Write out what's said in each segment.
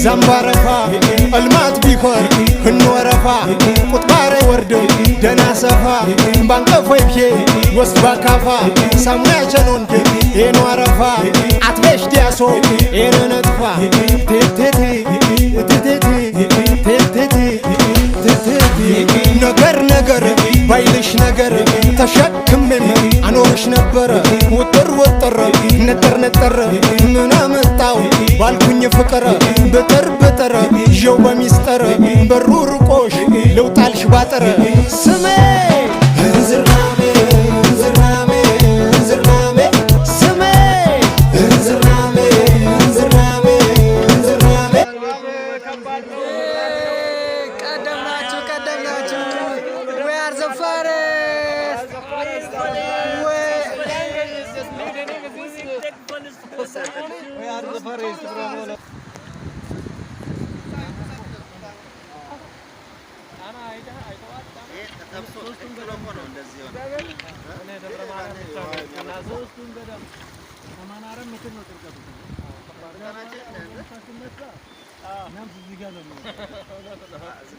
ዘምባረፋ አልማት ቢኮር እንወረፋ ቁጥባረ ወርዶ ደና ሰፋ ባንቀፎይ ብዬ ወስድ ባካፋ ሳሙያ ቸኖንድ ኤኖ አረፋ አትቤሽ ዲያሶ ኤነነጥፋ ቴቴቴ ቴቴቴ ቴቴቴ ቴቴቴ ነገር ነገር ባይልሽ ነገር ተሸክሜም አኖርሽ ነበረ ውጥር ውጥር ነጠር ነጠር ምን አመጣው ባልኩኝ ፍቅር ብጥር ብጥር ዠው በሚስጥር በሩ ርቆሽ ልውጣልሽ ባጥር ስሜ እንዝርናሜ እንዝርናሜ እንዝርናሜ ስሜ እንዝርናሜ እንዝርናሜ እንዝርናሜ። ቀደምናችሁ፣ ቀደምናችሁ። We are the first. We are the first.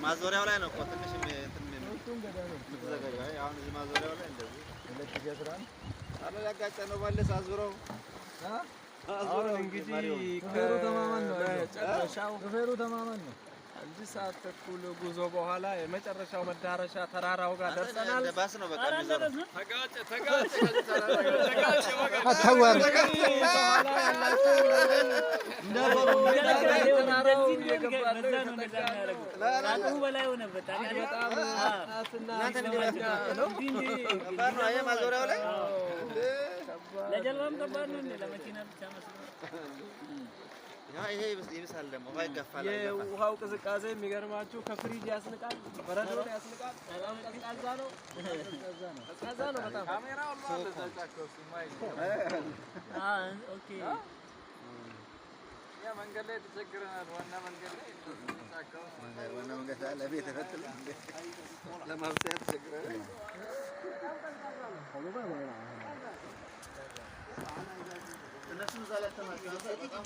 ማዞሪያው ላይ ነው እኮ ትንሽ የምትዘጋጀው። አይ አሁን እዚህ ማዞሪያው ላይ እንደዚህ 2011 አረ ያጋጨ ነው። መልስ አዙረው አዙረው። እንግዲህ ከመጨረሻው 1 ሰዓት ተኩል ጉዞ በኋላ የመጨረሻው መዳረሻ ተራራው ጋር ደርሰናል። እንደ ባስ ነው በቃ የሚዞረው። አታዋር። ተራራው እየገባ ነው የተጠጋ ነው። በላይ ሆነበት። በጣም አስና ነው። ከባድ ነው። አየህ ማዞሪያው ላይ ለጀልባም ከባድ ነው እንዴ? ለመኪና ብቻ መስሎ። ያ ይሄ ይብሳል ደግሞ ውሃ ይገፋል አይገፋም። የውሃው ቅዝቃዜ የሚገርማችሁ ከፍሪጅ ያስንቃል፣ በረዶን ያስንቃል። በጣም ቀዝቃዛ ነው፣ ቀዝቃዛ ነው በጣም። Okay። መንገድ ላይ ተቸግረናል። ዋና መንገድ ላይ ዋና መንገድ ላይ ለቤት ተፈትለ ለማብሰያ ተቸግረናል። እነሱም እዛ ላይ ተማጽነው በጣም